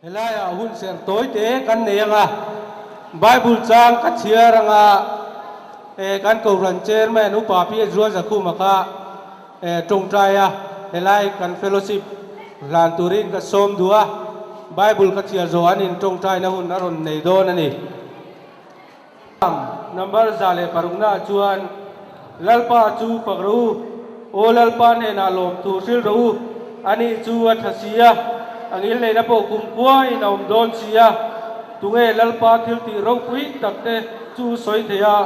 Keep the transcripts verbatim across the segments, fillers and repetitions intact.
Helaiah hun ser tawite kan nei ang a, Bible chang ka chhiar ang a, eh, kan kohran chairman Upa Pi Zual Zakhuma kha, eh, ṭawngṭai a, helai kan fellowship hlan turin ka sawm duh a, Bible ka chhiar zo anin ṭawngṭaina hun a rawn nei dawn a ni. Number za le parukna chuan, Lalpa chu fak ro u, aw Lalpa hnena lawmthu hril ro u, ani chu a ṭha si a, a ngilneina pawh kumkhuain a awm dawn si a, tunge Lalpa thil tih ropui takte chu sawi thei a,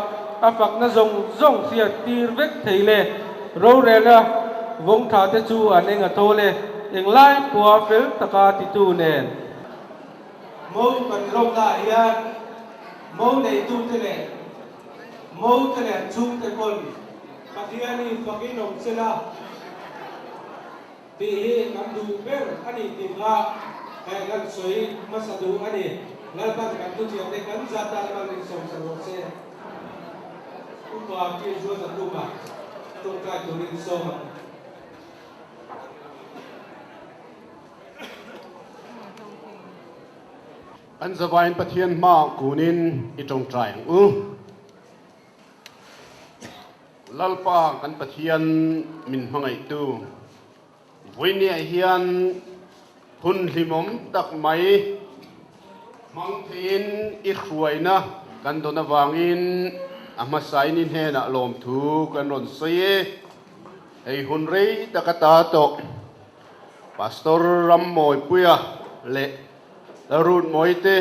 a fakna zawng zawng hriat tir vek thei le, rorelna vawng ṭha te chu an eng a thaw le, englai pawha fel taka titu nen. Mo kan ropna hian, mo neitute leh mo thalen chhungte pawn Pathianin fakin awm sela tih hi kan duh ber a ni tih kha, eh, kan sawi hmasa duh a ni. Lalpan kan thu chiar te kan zat dan lam rin sawm sa rawh se. Upa Pi Zual Zakhuma ṭawngṭai turin sawm ang. Kan zavaiin Pathian hmaah kunin i ṭawngṭai ang u. Lalpa kan Pathian min hmangaihtu, vawinia hian hun hlimawm tak mai hmang theiin i hruaina kan dawn avangin a hmasain i hnenah lawmthu kan rawn sawi e. Hei hun rei taka ta tawh Pastor Rammawipuia leh Ruth Mawite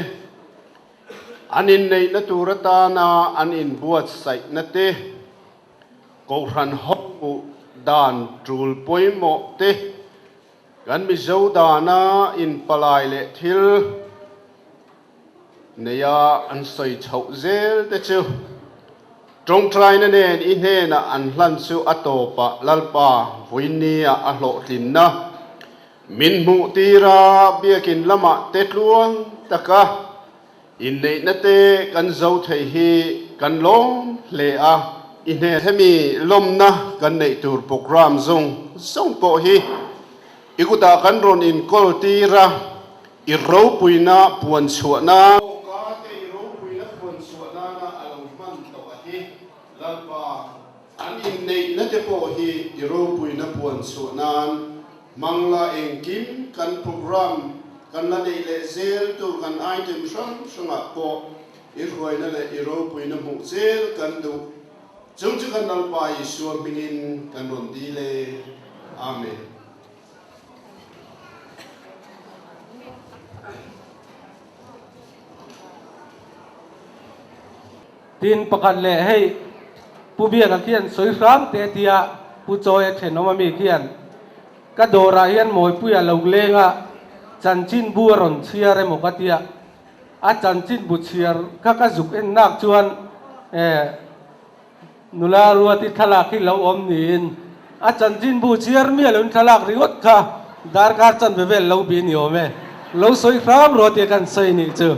an inneihna tur atana an inbuatsaihna te, kohran ho dan tul pawimawh te, kan Mizo dana inpalai leh thil neia an sawi chhoh zel te chu ṭawngṭaina nen i hnena an hlan chu a tawpah Lalpa vawinia a hlawhtlinna min hmuh tira biakin lamah te tluang taka inneihna te kan zo thei hi kan lawm hle a, i hnen hemi lawmna kan neih tur program zawng zawng pawh hi i kutah kan rawn inkawl tira i ropuina puan chhuah nan, i ropuina puan chhuah nana a lo hman tawh a hi Lalpa. An inneihna te pawh hi i ropuina puan chhuah nan hmang la, engkim kan program kan la neih leh zel tur kan item hrang hrangah pawh i hruaina leh i ropuina hmuh zel kan duh. Chung chu kan Lalpa Isua hmingin kan rawn dil e. Amen. Tin pakhat leh hei, Pu Biaka khian sawi hrang te tia, Pu Chawia ṭhenawm a mi khian, ka dawrah hian Mawipuia lo leng a, chanchinbu a rawn chhiar emaw ka tia, a chanchinbu chhiar kha ka zuk en nak chuan, eh, Nula Ruati thlalak hi lo awm niin, a chanchinbu chhiar mi a lo in thlalak ringawt kha darkar chanve vel lo bi ni awm e. Lo sawi hrang rawh tia kan sawi nih chu.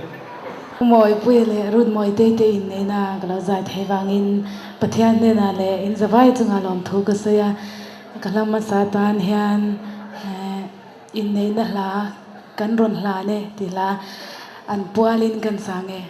Mawipuia leh Ruth Mawite te inneihna ka lo zai thei vangin Pathian hnena leh in zavai chunga lawmthu ka sawi a, ka hla hmasa tan hian, eh, inneihna hla kan rawn hlan e ti hla an pualin kan sang e.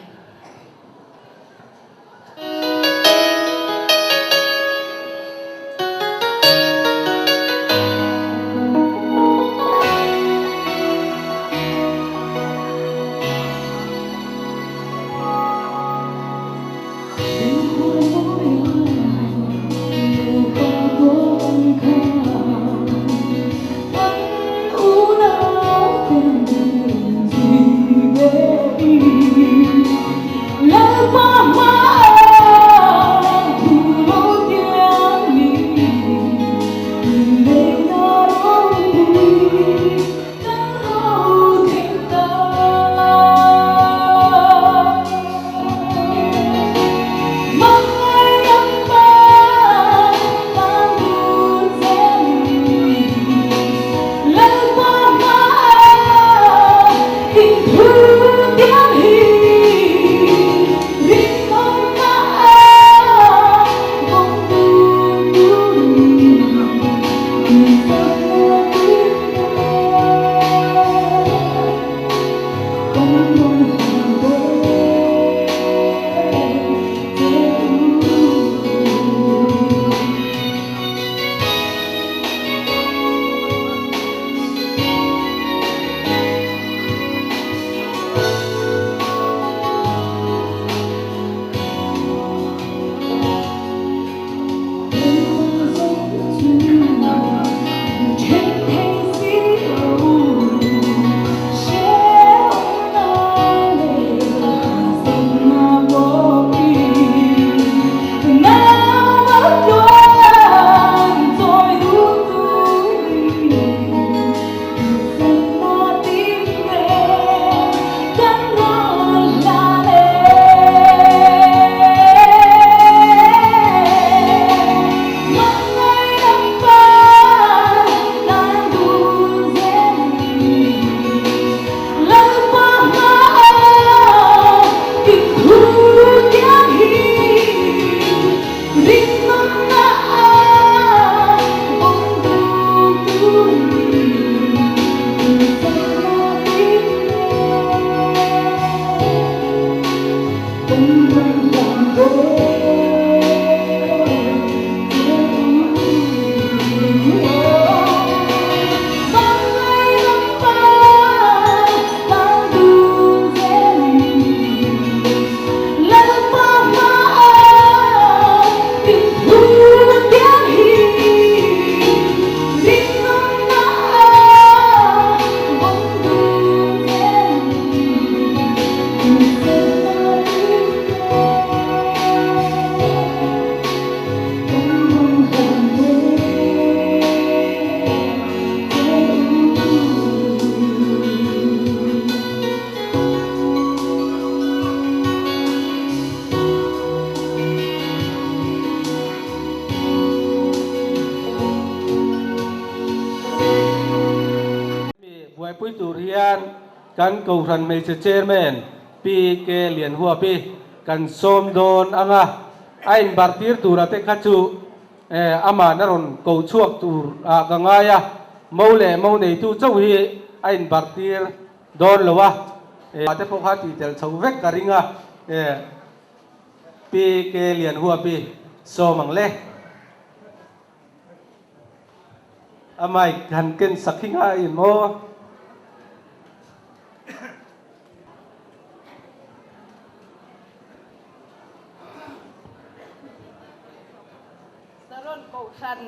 Kan kohran hmeichhe chairman Pi K Lianhuapi kan sawm dawn ang a, a inbartir tura te kha chu, eh, ama na rawn ko chhuak tur a ka ngai a, mo le mo neitu chauh hi a inbartir dawn lo a, eh, a te pawh kha tih tel chho vek ka ring a, eh, Pi K Lianhuapi sawm ang le. A mic han ken sak hi ngai maw? Saron kohran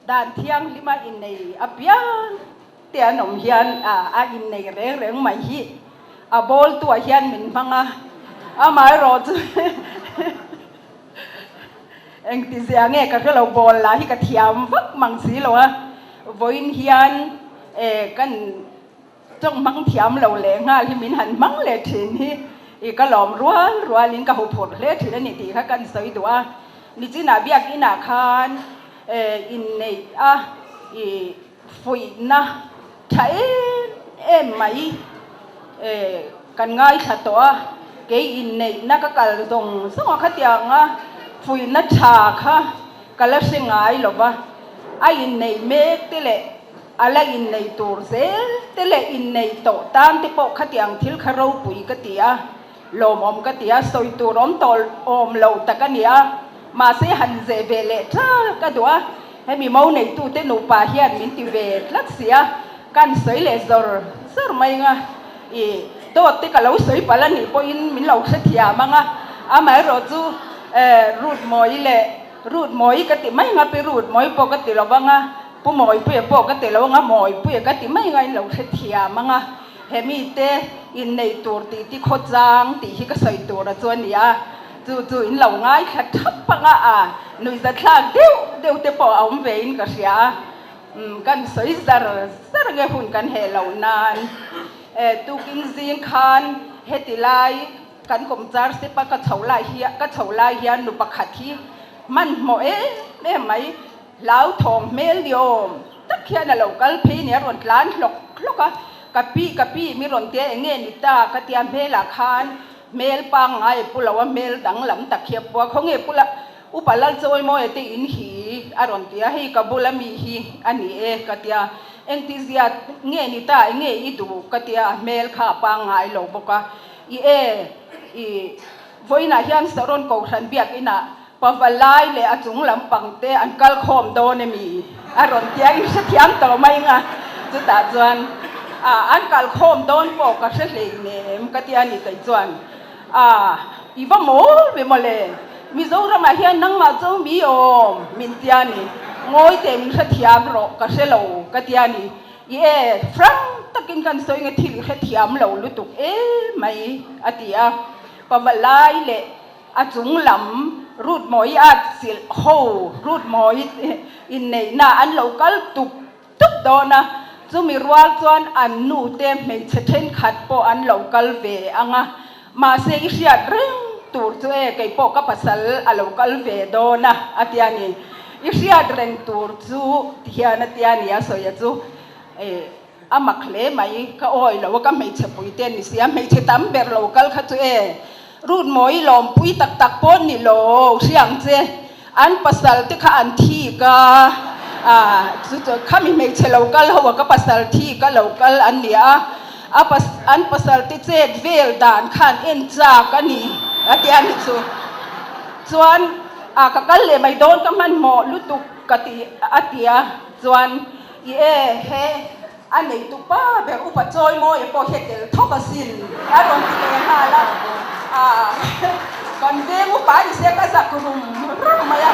dan thianghlima innei a piang te an awm hian, a, a innei reng reng mai hi a bawltu a hian min hmang a, amaherawhchu engtizia nge ka hre lo, bawl la hi ka thiam vak mang si lo a. Vawiin hian, eh, kan ṭawng hmang thiam lo leh nghal hi min han hmang leh ṭhin hi, i, ka lawm rual rualin ka huphurh hle ṭhin a ni tih kha kan sawi duh a. Nichinah biak inah khan, eh, inneih a, i, fuihna ṭha em em mai, eh, kan ngaithla tawh a, kei inneihna ka kal zawng zawng a, khatianga fuihna ṭha kha ka la hre ngai lo va, a innei mek te leh a la innei tur zel te leh innei tawh tan te pawh khatiang thil kha ropui ka ti a. Lawmawm ka ti a, sawi tur awm tawh awm lo tak a ni a, mahse han ze ve leh ṭal ka duh a, hemi mo neitute nupa hian min ti ve tlat si a, kan sawi leh zawr zawr mai ang a, i, dawt te ka lo sawi palh a nih pawhin min lo hrethiam ang a, amaherawhchu, eh, Rutmawi leh, Rutmawi ka ti mai ang a, Pi Rutmawi pawh ka ti lo ang a, Pu Mawipuia pawh ka ti lo ang a, Mawipuia ka ti mai ang a, in lo hrethiam ang a. Hemi te innei tur titi khawchang tih hi ka sawi tur a chu a ni a. Chu chu in lo ngaithla thap ang a, a nuihzatthlak deuh deuh te pawh a awm ve in ka hria a. Um, kan sawi zar zar nge hun kan heh lo nan. Eh, tukin zing khan heti lai kan kawmchar sepa ka chho lai hia-, ka chho lai hian nu pakhat hi hmanhmawh em em mai. Hlauthawng hmel ni awm tak hian a lo kal phei a ni a, rawn tlan hlawk hlawk a, "Ka pi, ka pi," mi rawn ti a, "Eng nge ni ta?" ka ti a, hmelah khan hmel pangngai a pu lo a, hmel danglam tak hi a pu a, "Khawnge pu la, Upa Lalchawimawia te in hi?" a rawn ti a, "Hei ka bula mi hi a ni e," ka ti a, "Engtizia nge ni ta, eng nge i duh?" ka ti a, hmel kha a pangngai lo bawk a, "I e, i, vawiinah hian Saron Kohran biak inah Pavalai leh a chung lampang te an kal khawm dawn em ni?" a rawn ti a, in hrethiam tawh mai ang a. Chutah chuan, "A, an kal khawm dawn pawh ka hre hlei nem," ka ti a ni kei chuan, "A, i va mawl ve maw le, Mizoramah hian nangmah chu mi awm min ti a ni, ngawi teh min hrethiam rawh, ka hre lo," ka ti a ni. "I e, frank takin kan sawi nge, thil i hrethiam lo lutuk em mai," a ti a. Pavalai leh a chung lam Rutmawi a silh ho, Rutmawi inneihna an lo kal tuk tuk dawn a. Chumi rual chuan an nu te hmeichhe ṭhenkhat pawh an lo kal ve ang a. "Mahse, i hriat reng tur chu e, kei pawh ka pasal a lo kal ve dawn a," a ti a ni. "I hriat reng tur chu," ti hian a ti a ni a, sawi a chu, eh, a mak hle mai, "Ka awi lo a, ka hmeichhe pui te ni si a, hmeichhe tam ber lo kal kha chu e, Rutmawi lawmpui tak tak pawh ni lo, hriang che, an pasal te kha an thik a, a, chu chu khami hmeichhe lo kal ho a, ka pasal thik a lo kal an ni a, a pas-, an pasal te chet vel dan khan en chak a ni," a ti a ni chu. Chuan, "A, ka kal leh mai dawn, ka hmanhmawh lutuk," ka ti, a ti a. Chuan, "I e, he a neitu pa ber Upa Chawimawia pawh he tel thawk asin," a rawn ti leh nghal a. A, "Kan veng upa ni se, ka zak rum rum mai a.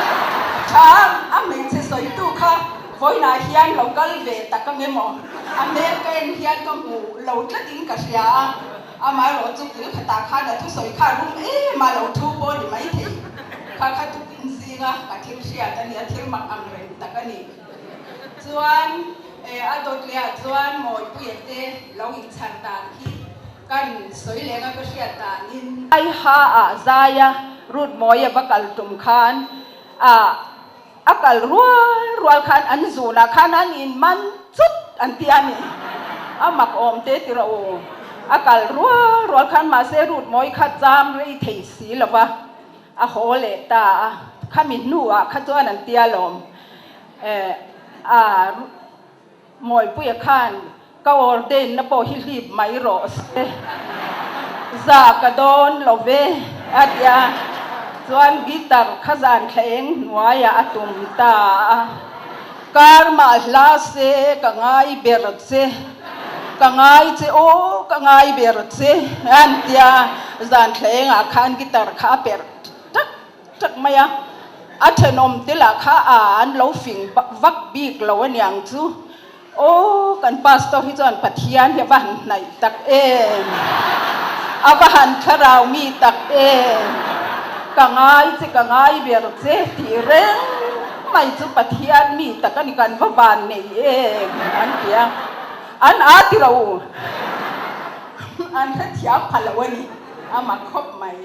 Ṭha, a hmeichhe sawitu kha vawiinah hian lo kal ve tak ang emaw, a hmel ka en hian ka hmuh lo tlatin ka hria a. Amaherawhchu kil khatah khan a thusawi kha rum em a, lo thu pawh ni mai thei. Kha kha tukin zing a, ka thil hriat a ni a, thil mak ang reng tak a ni." Chuan, eh, a dawt leh ah chuan Mawipuia te lo inchhar dan hi kan sawi leng a, ka hriat danin. Ai ha ah zai a, Rutmawia va kal tum khan, a, a kal rual rual khan an zunah khan an inman chut an ti a ni. A mak awm te ti rawh u. A kal rual rual khan, mahse, Ruth Mawi kha cham rei thei si lova, a haw leh ta a, kha mi hnuah kha chuan an ti alawm. Eh, a, Mawipuia khan, "Ka ordain-na pawh hi hlip mai rawh se, za ka dawn lo ve," a ti a. Chuan guitar kha zan thlaeng hnuaiah a tum ta a. "Karma hla se ka ngai ber che, ka ngai che aw, ka ngai ber che," an ti a. Zan thlaengah khan guitar kha a perh tak tak mai a. A ṭhenawm te lah kha a an lo fing vak bik lo a ni ang chu. Aw, kan pastor hi chuan Pathian hi a va han hnaih tak em, a va han thlarau mi tak em. "Ka ngai che, ka ngai ber che," tih reng mai chu Pathian mi tak a ni, kan va van nei em an ti a. An a ti lo u. An hrethiam pha lo a ni, a mak khawp mai.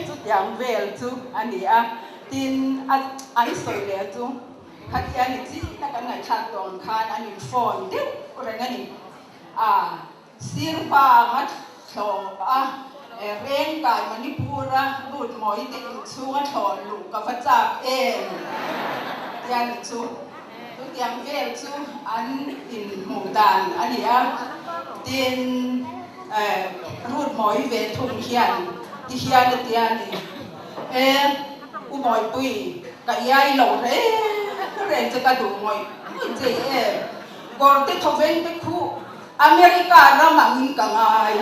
Chutiang vel chu a ni a. Tin, a, an sawi leh chu, khatiang ni chi na kan ngaithlak dawn khan an in phone deuh reng a ni. A, Sirvang a thlaw a, eh, Rengkai Manipur-a Ruth Mawi te inchhung a thlaw luh ka va chak em, tia ni chu. Chutiang vel chu an inhmu dan a ni a. Tin, eh, Ruth Mawi ve thung hian ti hian a tia ni. E, U Mawipui, ka iai lo reng reng che, ka duh ngawih ngawih che e. Kawr te thawveng te khu America ram angin ka ngai.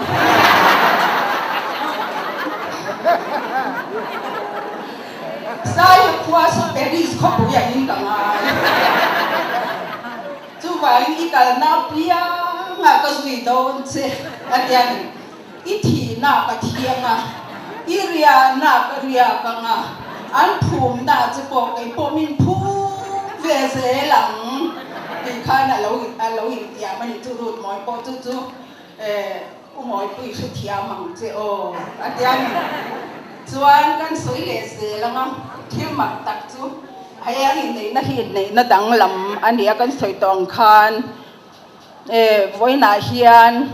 Sai khua saw Paris khawpui angin ka ngai. Chuvangin i kalna apianga ka zui dawn che, a ti a ni. I thihna ka thi ang a, i riahna ka riak ang a, an phumna che pawh kei pawh min phum ve zel ang, tih khan a lo, a lo intiam a ni chu. Ruth Mawi pawh chu chu, eh, U Mawipui hrethiam ang che aw, a ti a ni. Chuan kan sawi leh zel ang a, thil mak tak chu, hei an inneihna hi inneihna danglam a ni a, kan sawi tawh ang khan, eh, vawiinah hian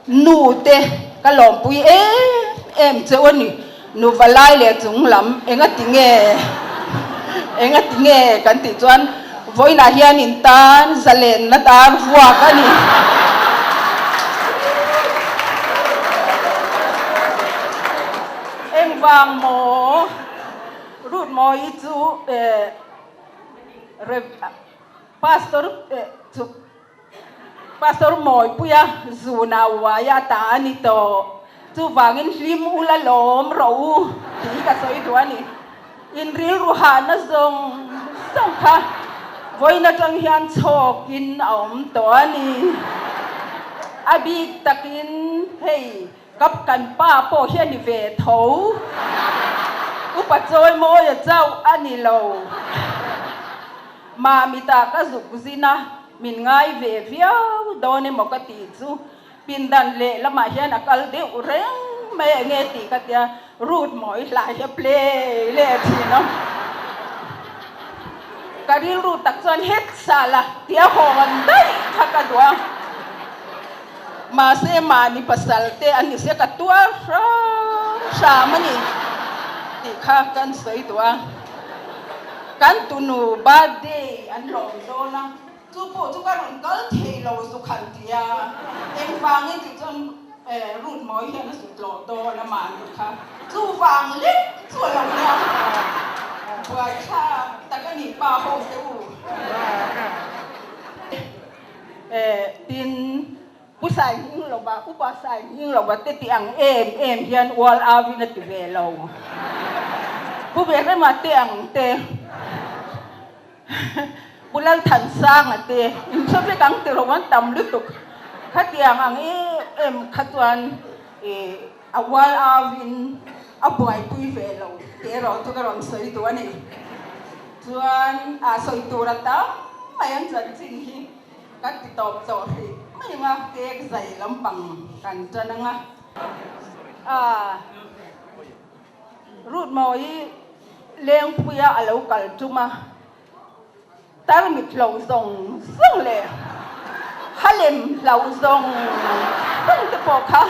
nu te ka lawmpui em em che u a ni. Nuva lai leh chung lam, engati nge, engati nge kan tih chuan, vawiinah hian in tan zalenna dar vuak a ni. Engvang maw, Ruth Mawi chu, eh, Rev-, Pastor, eh, chu, Pastor Mawipuia zuna uaia ta a ni tawh. Chuvangin hlim ula lawm rawh u, tih ka sawi duh a ni. In rilru hahna zawng zawng kha vawiin aṭang hian chhawkin a awm tawh a ni. A bik takin hei, ka kan pa pawh hi a ni ve tho. Upa Chawimawia chauh a ni lo. Mamita ka zuk zin a, min ngai ve viau dawn emaw ka tih chu. Pindan leh lamah hian a kal deuh reng mai, enge tih ka tia, Ruth Mawi hla hi a play leh ṭhin a. Ka rilru tak chuan, "Hetsala," tia hawn daih kha ka duh a. Mahse, mahni pasal te an ni se, ka tuar hram hram a ni tih kha kan sawi duh a. Kan tunu birthday an lawm dawn a, chu pawh chu ka rawn kal thei lo sukhan tia. Engvangin tih chuan, eh, Ruth Mawi hian a suk tlawh dawn a, mahni kha. Chuvang lek chu a lo nia. Buaithlak tak a ni pa ho se u. Eh, tin, Pu Saihninglova, Upa Saihninglova te tih ang em em hian Ual Avin a ti ve lo. Pu Berema te ang te, Pu Lalthansanga te, in hre vek ang ti ro an tam lutuk. Khatiang ang em em kha chuan, eh, a Ual Avin a buaipui ve lo tih erawh chu ka rawn sawi duh a ni. Chuan a sawi tur a tam mai ang chanchin hi. Kan ti tawp tawh hrih mai ang a, cake zai lampang kan ṭan ang a. A, Ruth Mawi Lengpuia a lo kal tum a, tarmit hlo zawng zawng leh Halem hlauh zawng zawng te pawh kha,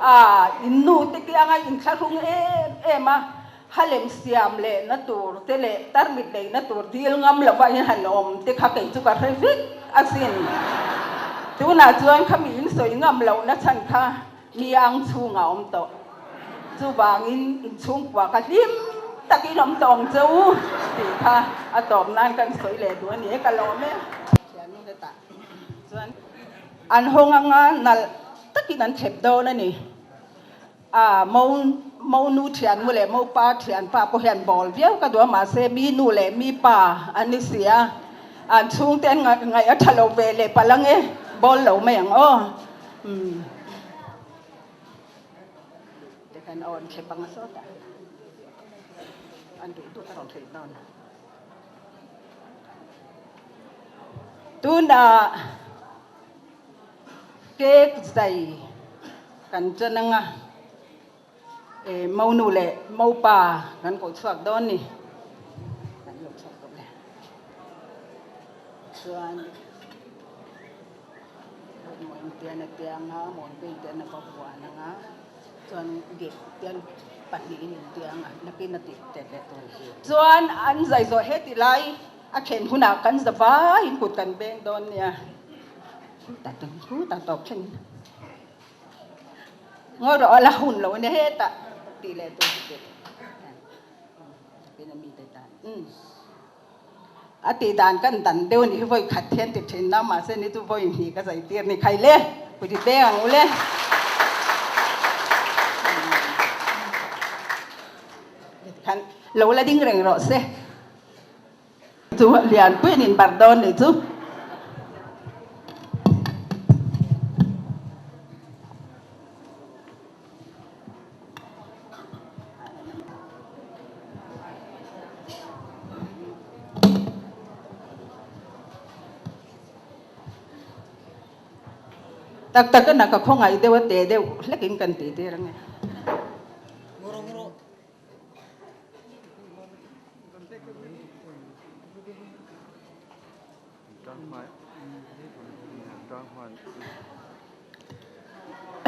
a, in nu te kianga inthlahrung em em a, halem siam leh na tur te leh tarmit lei na tur dil ngam lova in han awm te kha kei chu ka hre vek a sin. Tunah chuan khami in sawi ngam lohna chhan kha mi ang chhunga awm tawh. Chuvangin in chhungkua ka hlim takin awm tawng che u tih kha a tawp nan kan sawi leh duh a ni e, ka lawm e. Chuan an hawng anga nalh takin an thlep dawn a ni. A, mo, mo nu ṭhian mu leh mo pa ṭhian pa pawh hian bawl viau ka duh a, mahse mi nu leh mi pa an ni si a. An chhungte an ngai, ngai a ṭha lo ve leh palang e, bawl lo mai ang aw. Hmm. Te kan awn thlep ang a sawt a. An duh duh ka rawn thlep dawn. Tuna cake zai kan chang anga, e, mo nu leh mo pa kan ko chhuak dawn ni. Kan lo chhuak dawn le. Chuan, Mawi tiang a tiang a, Mawi tiang a va vuan anga. Chuan gate tiang pahnih in tiang a, nakin a tih tet leh tur hi. Chuan an zai zawh het i lai, a thlen hunah kan zavaiin kut kan beng dawn nia. Hu ta tung, hu ta tawp thlen. Ngawi rawh, a la hun lo nia heta, tih leh tur hi. Nakin a mi te ta. Hmm. A tih dan kan dan deuh ni hi, vawi khat hian ti ṭhin na, mahse ni chu vawi hnih ka zai tir ni khai le. Kut i beng ang u le. Khan lo la ding reng rawh se. Chu lian puiin inbar dawn ni chu. Tak tak a na ka khawngaih deuh a, te deuh hlekin kan ti tir ang e.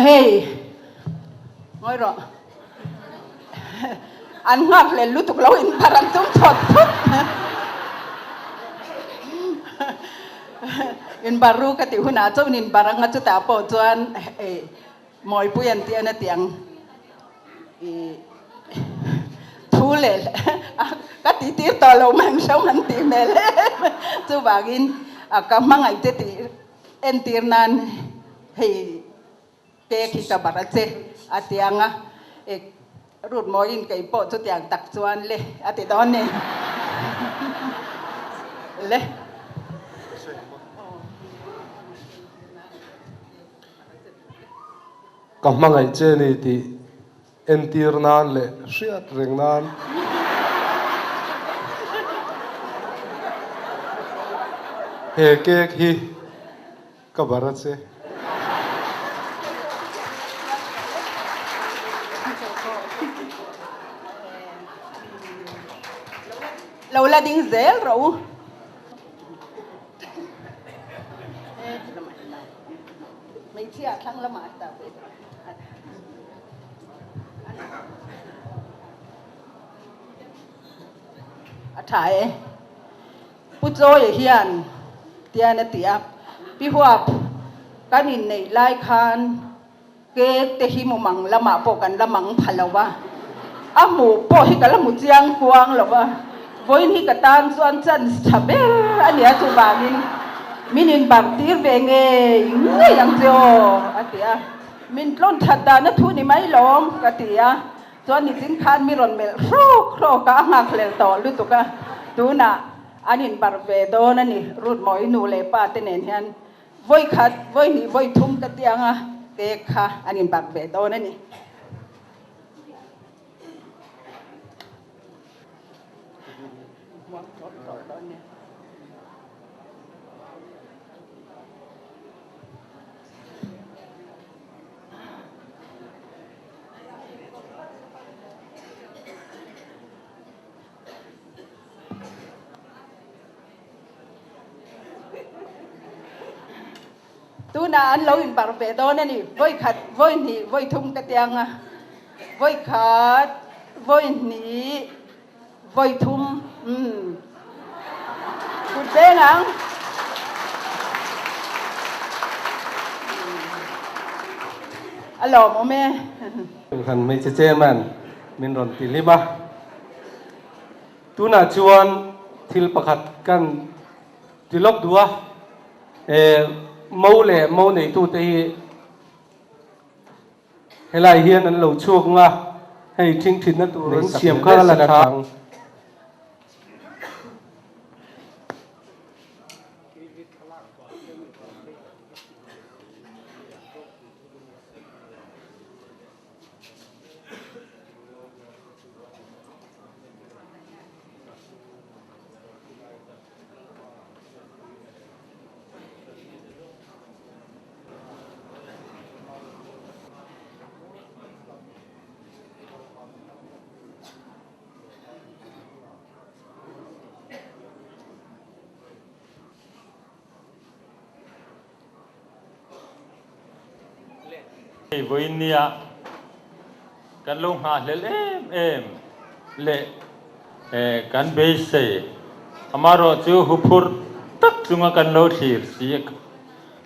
Hei, ngawi rawh. An nghak leh lutuk lo inbar ang tum thawt thawt. Inbar ru ka tih hunah chuan inbar anga, chuta pawh chuan, eh, Mawipui an ti a na tiang. I, thu le, ka ti tir tawh lo man hreuh an ti hmel em. Chuvangin, a, ka hmangaih te ti en tir nan hei cake hi ka bar a che a tiang a. E, Ruth Mawiin kei pawh chutiang tak chuan le a ti dawn ni. Le. Ka hmangaih che ni tih entir nan leh hriat reng nan. He cake hi ka bar a che. Lo la ding zel rawh u. Hmeichhia thlang lamah ta. A ṭha e. Pu Chawia hian tiang a ti a, Pi Huap, kan inneih lai khan cake te hi mumang lamah pawh kan la mang pha lo va. A hmuh pawh hi ka la hmu chiang kuang lo va. Vawiin hi ka tan chuan chance ṭha ber a nia, chuvangin min inbar tir ve ngei ngei ang che aw, a ti a. Min tlawn ṭhat dan a thu ni mai lawm, ka ti a. Chuan nichin khan mi rawn melh hrawk hrawk a, a nghakhlel tawh lutuk a. Tunah an inbar ve dawn a ni, Ruth Mawi nu leh pa te nen hian. Vawi khat, vawi hnih, vawi thum ka tiang a, cake kha an inbar ve dawn a ni. Na an lo inbar ve dawn a nih. Voi khat, voi hni, voi thum ka ti ang a. Voi khat, voi hni, voi thum. Hmm. Kut beng ang. A lawmum e. Kan Hmeichhe Chairman, min rawn ti hlim a. Tuna chuan thil pakhat kan ti lawk duh a. E, mo leh mo neitute hi helai hian an lo chhuak nga, hei, ṭhingṭhinna tur an siam kha la ṭha. Hei vawiin nia kan lo nghahhlel em em leh, eh, kan beisei, amaherawhchu huphurh tak chunga kan lo thlir si.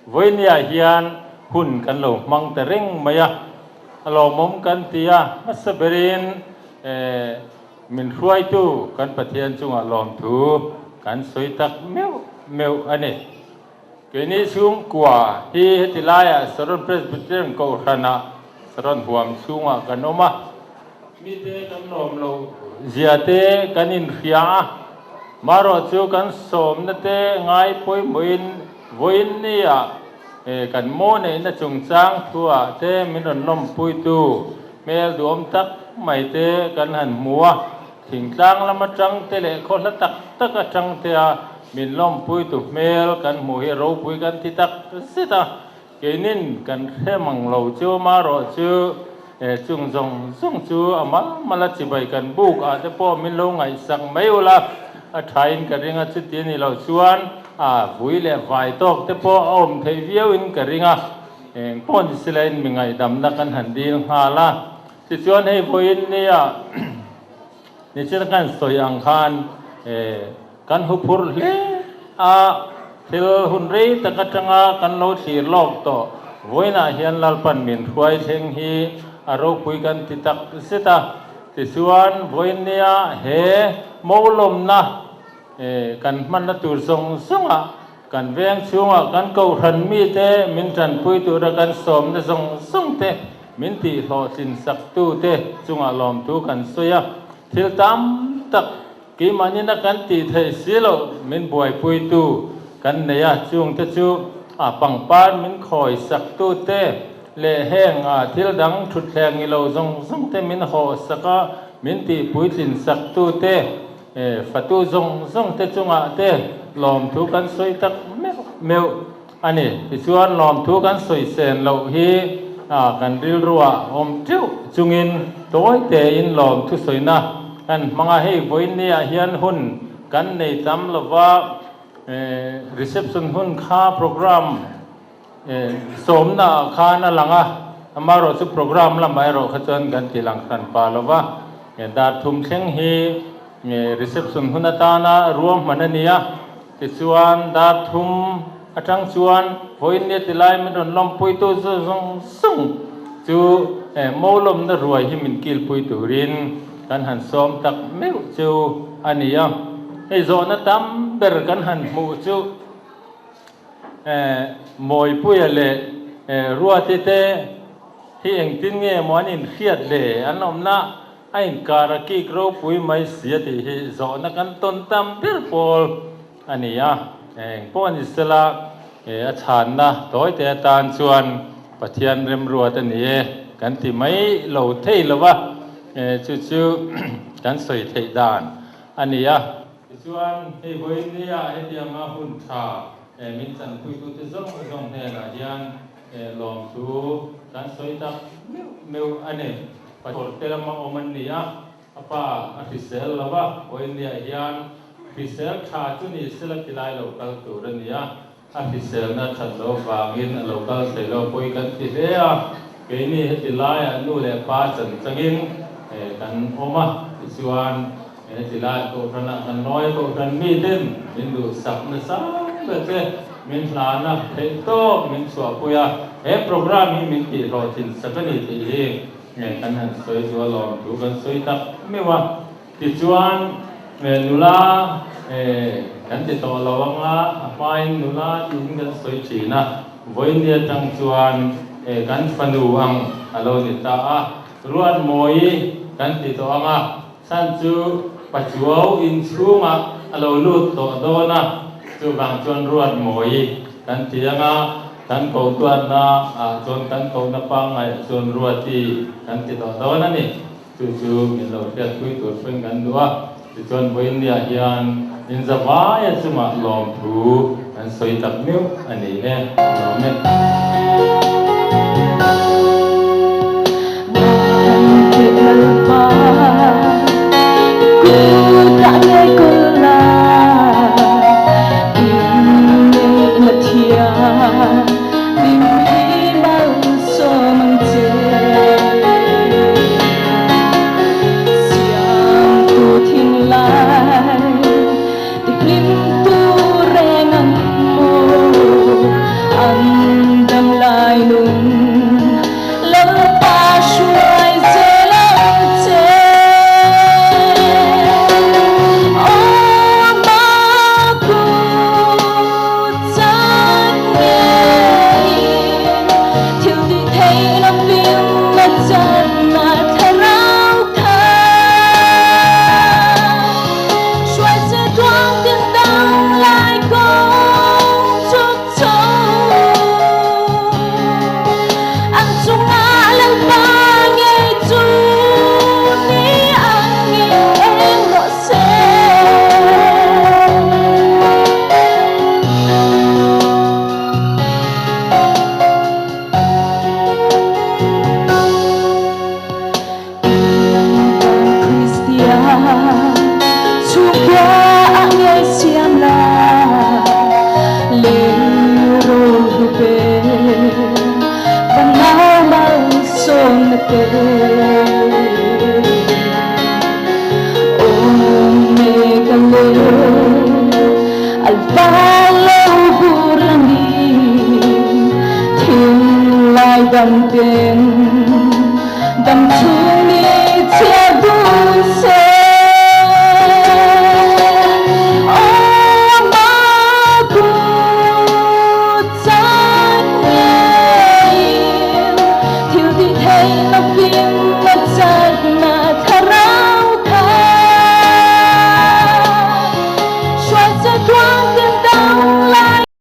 Vawiin nia hian hun kan lo hmang ta reng mai a, a lawmum kan ti a, hmasa berin, eh, min hruaitu kan Pathian chungah lawmthu kan sawi tak meuh meuh a ni. Keini chhungkua hi heti laiah Saron Presbyterian Kohhranah Saron huam chhungah kan awm a. Mite kan lawm lo zia te kan inhria a. Amaherawhchu kan sawmna te ngai pawimawhin vawiin nia, eh, kan mo neihna chungchang thua te min rawn lawmpuitu hmel duhawm tak mai te kan han hmu a. Thingtlang lam aṭang te leh khaw hla tak tak aṭang te a min lawmpuitu hmel kan hmuh hi ropui kan ti tak zet a. Keinin kan hre mang lo chu, amaherawhchu, eh, chung zawng zawng chu a mal mal a, chibai kan buk ah te pawh min lo ngaihsak mai ula, a ṭhain ka ring a, chuti a ni lo chuan, a, vui leh vai tawk te pawh a awm thei viauin ka ring a, engpawh ni sela in mi ngaihdamna kan han dil nghal a. Tichuan hei vawiin nia, Nichina kan sawi ang khan, eh, kan huphurh hle a, thil hun rei tak aṭanga kan lo thlir lawk tawh, vawiinah hian Lalpan min hruai thleng hi a ropui kan ti tak zet a. Tichuan vawiin nia he mo lawmna, eh, kan hmanna tur zawng zawngah, kan veng chhungah kan kohhran mite min ṭanpui tura kan sawmna zawng zawng te min tihhlawhtlin saktu te chungah lawmthu kan sawi a. Thil tam tak keimahnin a kan tih theih si lo min buaipuitu kan nei a, chungte chu a pangpar min khawi saktu te leh heng a thil dang ṭhutthleng ni lo zawng zawng te min hawh sak a, min tihpuitlin saktu te, eh, fatu zawng zawng te chungah te lawmthu kan sawi tak meuh meuh a ni. Tichuan lawmthu kan sawi sen loh hi, a, kan rilruah awm teuh chungin tawi tein lawmthu sawina kan hmang a. Hei vawiin niah hian hun kan nei tam lova, eh, reception hun kha program, eh, sawmna khan a lang a, amaherawhchu program lamah erawh kha chuan kan ti lang hran pa lova. Eh, dar thum thleng hi, eh, reception hun atana ruahman a ni a. Tichuan dar thum aṭang chuan vawiin nia ti lai min rawn lawmpuitu zawng zawng chu, eh, mo lawmna ruai hi min kilpui turin kan han sawm tak meuh chu a ni a. Hei zawhna tam ber kan han hmuh chu, eh, Mawipuia leh, eh, Ruati te hi engtin nge maw an inhriat le, an awmna a inkar a kik ropui mai si a tih hi zawhna kan tawn tam ber pawl a ni a. Engpawh ni sela, eh, a chhanna tawite atan chuan Pathian remruat a ni e kan ti mai lo thei lova, eh, chu chu kan sawi theih dan a ni a. Tichuan hei vawiin nia hetianga hun ṭha, eh, min chanpuitute zawng zawng hnenah hian, eh, lawmthu kan sawi tak meuh meuh a ni. Pathawrte lama awm an ni a, a pa a hrisel lova, vawiin niah hian hrisel ṭha chu ni sela ti lai lo kal tur a ni a. A hriselna ṭhat lo vangin a lo kal thei lo poi kan ti hle a. Keini heti laia nu le pa chan changin, eh, kan awm a. Tichuan, eh, heti lai kohhrana kan nuoi kohran miten min duhsakna sang tak che, min hlana thei tawk min chhuahpui a. He program hi min tihraw thinsak a ni tih hi, eh, kan han sawi chu a lawmthu kan sawi tak meuh a. Tichuan, eh, nula, eh, kan ti tawh lo ang a, a hmain nula tiin kan sawi ṭhin a. Vawiin ni aṭang chuan, eh, kan fanu ang a lo ni ta a. Ruatmawi kan ti tawh ang a. San chu Pachuau in chhungah a lo lut tawh dawn a. Chuvang chuan Ruatmawi kan ti ang a. Kan kohtuanna, ah, chuan kan kohna pangngai chuan Ruati kan ti tawh dawn a ni. Chu chu min lo hriatpui tur pawhin kan duh a. Tichuan vawiin niah hian in zavaia chungah lawmthu kan sawi tak meuh a ni e. Lawm e.